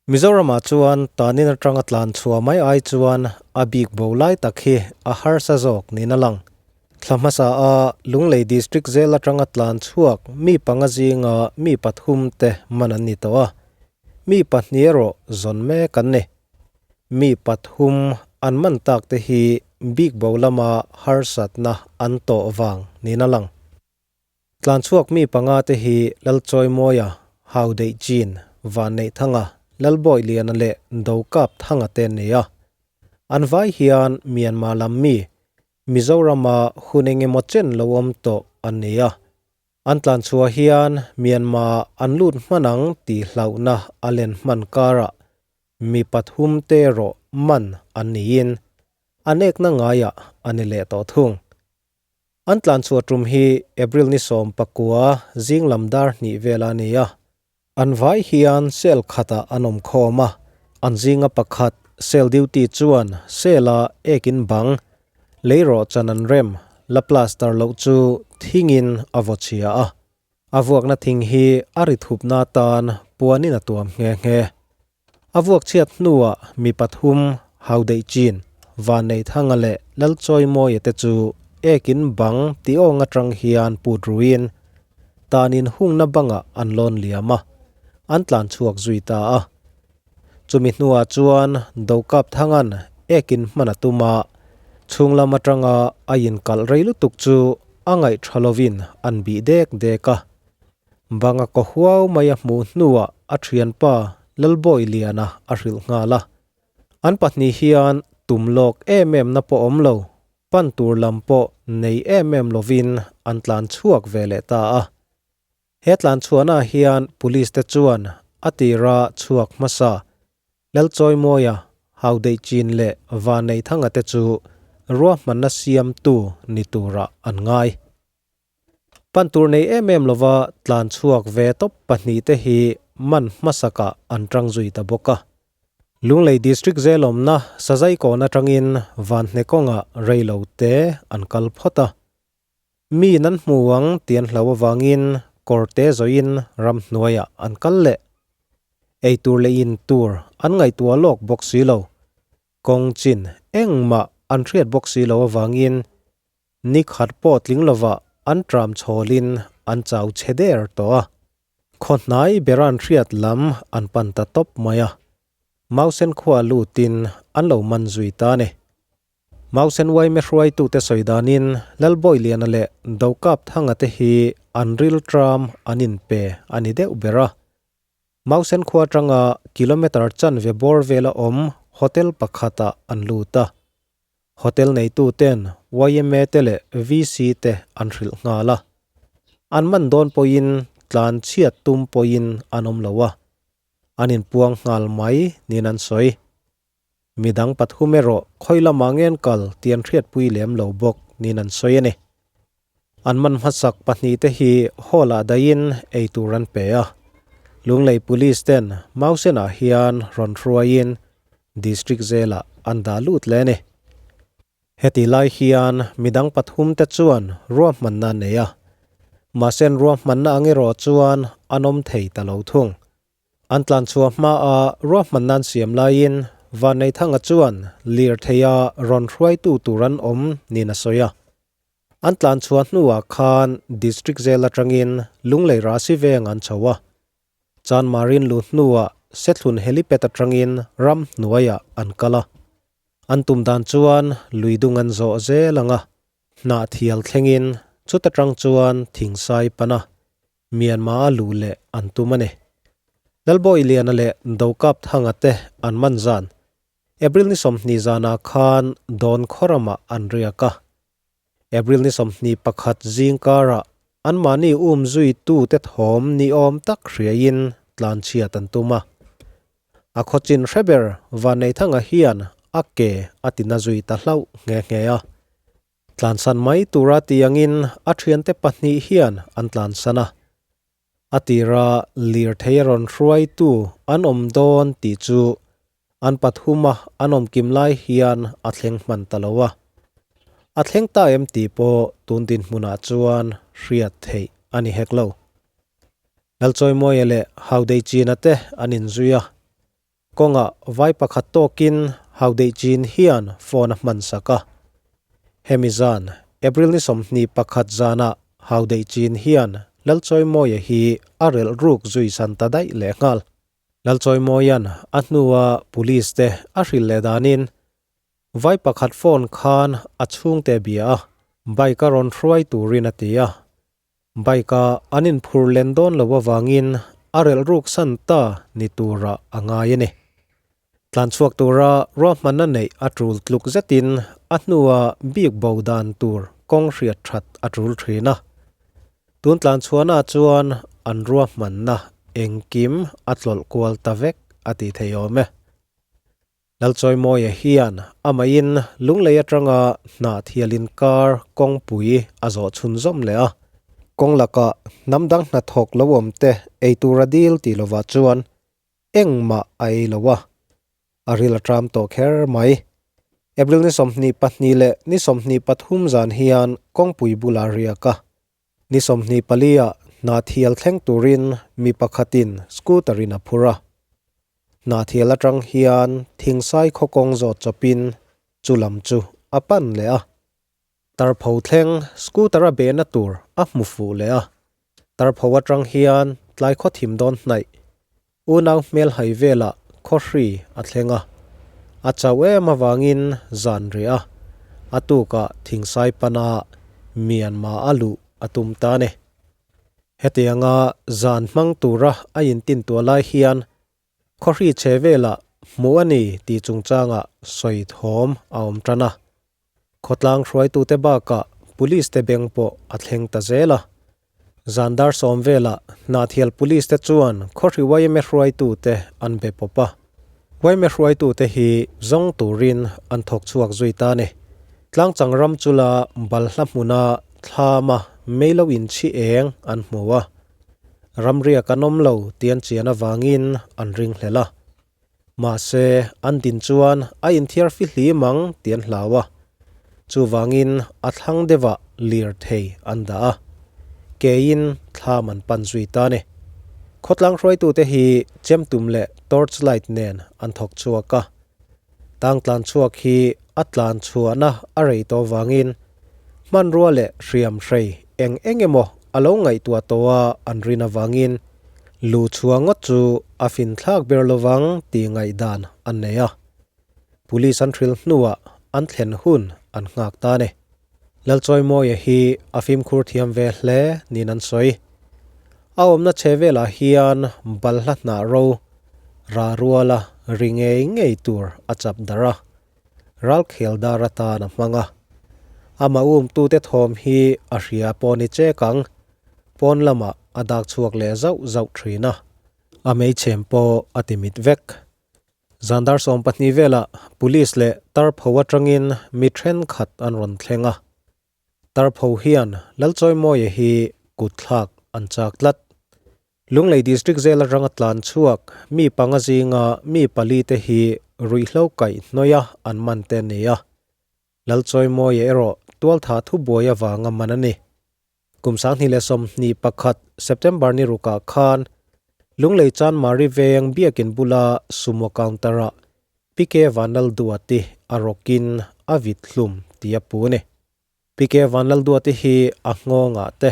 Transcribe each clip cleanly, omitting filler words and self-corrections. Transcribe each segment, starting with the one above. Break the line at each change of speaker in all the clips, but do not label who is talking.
Mizoramah chuan tanin atanga tlan chhuah mai ai chuan a bik bo lai tak hi a harsa zawk niin a lang. Thla hmasa a Lunglei District zel atanga tlan chhuak mi panga zinga mi pathum te man an ni tawh a, mi pahnih erawh zawn mek an ni. Mi pathum an man tak te hi bik bo lama harsatna an tawh vang niin a lang. Tlanchhuak mi panga te hi Lalchawimawia, Haudeih Chin, Vanneihthanga, Lalbawihliana leh Dokap Thanga te an ni a. An vai hian Myanmar lam mi, Mizorama hun engemaw chen lo awm tawh an ni a. An tlanchhuah hian Myanmar an lut hman ang tih hlauhna a len hman karah mi pathum te erawh man an niin a nekna ngaiah a ni leh tawh thung. An tlanchhuah tum hi April ni 19 zing lam dar hnih vel a ni a. An vai hian cell khatah an awm khawm a, an zinga pakhat cell duty chuan cell-a ekin bang, lei rawh chan an rem, la plaster loh chu thingin a vaw chhia a. A vuakna thing hi a ri thupna atan puanin a tuam nghe nghe. A vuak chhiat hnuah mi pathum, Haudeih Chin, Vanneihthanga leh Lalchawimawia te chu ekin bang tih awng atang hian put ruin tan inhungna bangah an lawn liam a, an tlan chhuak zui ta a. Chumi hnuah chuan Dokapthanga'n ekin hman a tum a, chhung lam atanga a inkalh rei lutuk chu a ngaih tha lovin an bih dek dek a. Banga kaw huau mai a hmuh hnuah a thianpa Lalbawihliana a hrilh nghal a. An pahnih hian tum lawk em em na pawh awm lo, pan tur lam pawh nei em em lovin an tlan chhuak ve leh ta a. He tlan chhuahnaah hian Police te chuan a tira chhuak hmasa Lalchawimawia, Haudeih Chin leh Vanneihthanga te chu ruahmanna siamtu ni turah an ngai. Pan tur nei em em lova tlan chhuak ve tawp pahnih te hi man hmasakah an tang zui ta bawk a. Lunglei District zelawmna Sazaikawn atangin Vanhne kawngah reilo te an kal phawt a. Mi nan hmu ang tih an hlau avangin kawr te zawhin ramhnuaiah an kal leh. Eitur leh in tur an ngaihtuah lawk bawk si lo. Kawng chin engmah an hriat bawk si lo avangin Ni khat pawh tling lovah an tram chhawlin an chau chhe der tawh a. Khaw hnai bera'n hriat lam an pan ta tawp mai a. Mausen khua lutin an lo man zui ta a ni. Mausen uaime hruaitute sawi danin Lalbawiliana leh Dokapthanga te hi an ril tram an inpe a ni deuh ber a. Mausen khua atanga kilometre chanve bawr vela awm hotel pakhatah an lut a. Hotel neitu ten yma te leh VC te an hrilh nghal a. An man dawn pawhin tlan chhiat tum pawhin an awm lo a, an inpuang nghal mai niin an sawi. Midang pathum erawh khawi lamah ngen kal tih an hriatpui lem lo bawk niin an sawi a ni. An man hmasak pahnihte hi hall-ah daihin ei tur an pe a. Lunglei Police ten Mausenah hian rawn hruaiin District zelah an dah lut leh a ni. Heti lai hian midang pathumte chuan ruahmanna an nei a, mahse an ruahmanna ang erawh chuan an awm thei ta lo thung. An tlanchhuah hmaa ruahmanna an siam laiin Vanneithanga chuan lirtheia rawn hruaitu tur an awm niin a sawi a. An tlanchhuah hnuah khan District Jail atangin Lunglei Rasi veng an chho a. Chanmarin luh hnuah Sethlun helipad atangin ram hnuaiah an kal a. An tum dan chuan luidung an zawh zel ang a, hnahthial thlengin chuta tang chuan thingsai pan a, Myanmar a luh leh an tum a ni. Lalbawiliana leh Dokapthanga te an man zan. April ni 20 zanah khan Dawn khawramah an riak a. April ni 21 zingkarah anmahni um zuitute thawm ni awm tak hriaiin tlanchhiat an tum a. A khawchin hre ber Vanneithanga hian a ke a tina zui ta hlauh nghe nghe a. Tlansan mai tura ti angin a thiante pahnih hian an tlansan a. A tira lirthei a rawn hruaitu an awm dawn tih chu an pathuma an awm kim lai hian a thleng hman ta lo a. A thleng ta em tih pawh tun dinhmunah chuan hriat theih a ni hek lo. Lalchawimawia leh Haudeichina te an inzui a. Kawngah vai pakhat tawkin haudeih chin hian phone a hman sak a. Hemi zan, April ni 21 zanah haudeih chin hian Lalchawimawia hi a relh ruk zui san ta daih lehnghal. Lalchawimawia'n a hnua police te a hrilh leh danin vai pakhat phone khan a chhungte bia a, bike a rawn hruai turin a ti a. Bike-a an inphur len dawn lo avangin a relh ruk san ta ni turah a ngai a ni. Tlanchhuak tura ruahmanna neih a tul tluk zetin a hnua bik bo dan tur kawng hriat that a tul thin a. Tun tlanchhuahna chuan an ruahmanna engkim a tlawlh kual ta vek a tih thei awm e. Lalchawimawia hian amahin Lunglei atanga Hnahthial inkar kawngpui a zawh chhunzawm leh a, kawng lakah hnam dang hnathawk lo awm te ei tur a dil tih lovah chuan engmah a ei lo a, a ril a tram tawh kher mai. April ni 22 leh ni 23 zan hian kawngpui bulah riak a, ni 24 ah Hnahthial thleng turin mi pakhatin scooter in a phur a. Hnahthial atang hian Thingsai khaw kawng zawt chawpin chu lam chu a pan leh a. Tarpho thleng scooter a behna tur a hmu fuh leh a. Tarpho atang hian tlai khaw thim dawn hnaih unau hmel hai velah khaw hri a thleng a. A chauh em avangin zan rih a, a tukah Thingsai pana Myanmar a luh a tum ta a ni. Hetianga zan hmang tura a intintuah lai hian khaw hri chhe velah hmuh a ni tih chungchangah sawi thawm a awm tan a. Khawtlang hruaitute bakah Police te beng pawh a thleng ta zel a. Zan dar sawm velah Hnahthial Police te chuan khawhri yma hruaitute an be pawp a. Yma hruaitute hi zawng turin an thawk chhuak zui ta a ni. Tlangchang ram chula balhla hmuna thlama mei lo inchhi eng an hmu a. Ramriak an awm lo tih an chian avangin an ringhlel a. Mahse, an din chuan a inthiar fihlim ang tih an hlau a. Chuvangin a thlang deuhah lirthei an dah a. Keiin thlam an pan zui ta a ni. Khawtlang hruaitute hi chemtum leh torchlight nen an thawk chhuak a. Tang tlan chhuak hi a tlan chhuahna a rei tawh vangin hmanrua leh hriam hrei eng eng emaw a lo ngaihtuah tawh a an rin avangin Lu chhuah ngawt chu a finthlak ber lovang tih ngaihdan an nei a. Police an hrilh hnuah an thlen hun an nghak ta a ni. Lalchawimawia hi a fimkhur thiam ve hle niin an sawi. A awmna chhe velah hian balhla hnah ro ra ruala ri ngei ngei tur a chap darh a, ralkhel dar atan a hmang a. Amah umtute thawm hi a hria pawh ni chek ang. Pawn lamah a dak chhuak leh zauh zauh thin a, a meichhem pawh a ti mit vek. Zan dar 12 velah Police leh Tarpho atangin mi thenkhat an rawn thleng a. Tarpho hian Lalchawimawia hi kut thlak an chak tlat. Lunglei District Jail atanga tlan chhuak mi panga zinga mi pali te hi ruihhlo kaih hnawih a an man te a ni a. Lalchawimawia erawh tualtha thubuai avanga man a ni. Kum 2021 September ni rukah khan Lunglei Chanmari veng biakin bula sumo counter-ah PK Vanlalduati a rawkin a vit hlum tih a pu a ni. PK Vanlalduati hi a nghawngah te,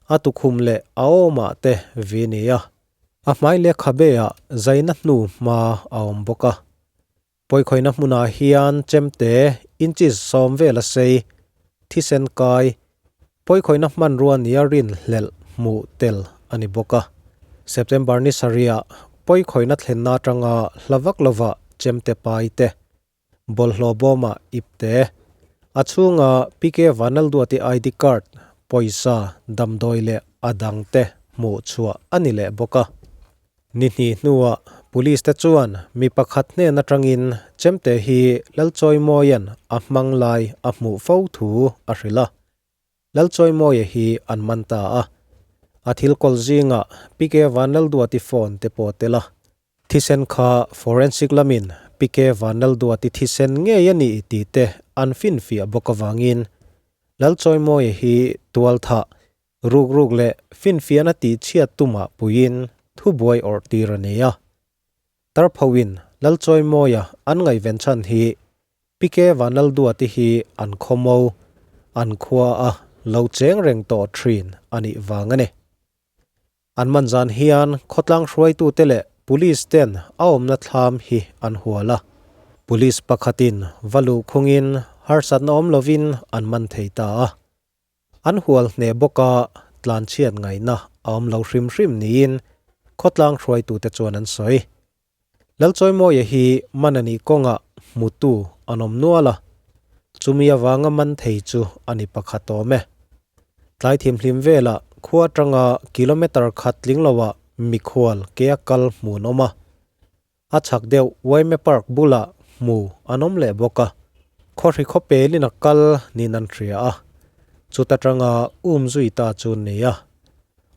a tukhum leh a awmah te vi ni a, a hmai leh khabeah zaina hnu hma a awm bawk a. Pawikhawihna hmunah hian chemte inches 10 vel a sei, thisen kai, pawikhawihna hmanrua nia rinhlelh hmuh tel a ni bawk a. September ni sarihah pawikhawihna thlenna atanga hla vak lova chemte pai te, bawlhhlawh bawmah ip te, a chhunga PK Vanlalduati ID card, pawisa, damdawi leh a dangte hmuh chhuah a ni leh bawk a. Ni hnih hnuah Police te chuan mi pakhat hnen atangin chemte hi Lalchawimawia'n a hmang lai a hmuh fo thu a hrilh a. Lalchawimawia hi an man ta a. A thil kawl zingah PK Vanlalduati phone te pawh a tel a. Thisen kha forensic lamin PK Vanlalduati thisen ngei a ni tih te an finfiah bawk avangin Lalchawimawia hi tualthah Ruk ruk leh finfiahna tih chhiat tumah puiin thubuai awrh tir a nei a. Tarphoin Lalchawimawia an ngaihven chhan hi PK Vanlalduati hi an khawmo, an khua a lo cheng reng tawh thin a nih vang a ni. An man zan hian khawtlang hruaitute leh Police ten a awmna thlam hi an hual a. Police pakhatin va luh khungin harsatna awm lovin an man thei ta a. An hual hneh bawka tlanchhiat ngaihna a awm lo hrim hrim niin khawtlang hruaitute chuan an sawi. Lalchawimawia hi man a nih kawngah hmutu an awm nual a, chumi avanga man thei chu a ni pakhat awm e. Tlai thimhlim velah khua atanga kilometre khat tling loah mikhual ke a kal hmuh an awm a, a chhak deuh Waime Park bulah hmu an awm leh bawk a, khawhri khawpelin a kal niin an hria a, chuta tanga um zui ta chu an ni a.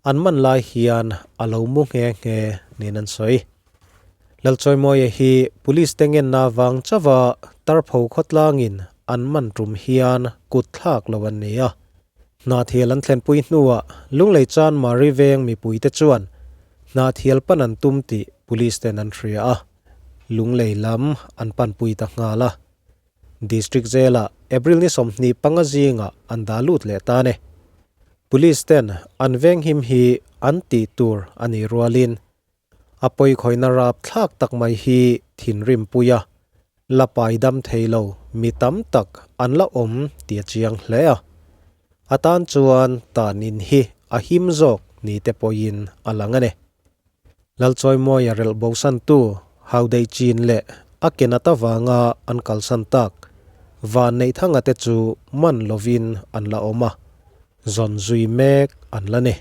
An man lai hian a lo mu nghe nghe niin an sawi. Lalchawimawia hi Police te ngenna vang chauha Tarpho khawtlangin an man tum hian kut thlak lo an ni a. Hnahthial an thlenpui hnuah Lunglei Chan Mari veng mipuite chuan Hnahthial pan an tum tih Police ten an hria a, Lunglei lam an panpui ta nghal a. District Jail-ah April ni 25 zingah an dah lut leh ta a ni. Police ten an venghim hi an tih tur a nih rualin a pawikhawihna rap thlak tak mai hi thinrim pui a, la pai dam thei lo mi tam tak an la awm tih a chiang hle a. A tan chuan tan in hi a him zawk ni te pawhin a lang a ni. Lalchawimawia relh bosantu Haudei Chin leh a ke nat avanga an kalsan tak Vanneihthanga te chu man lovin an la awm a, zawn zui mek an la ni.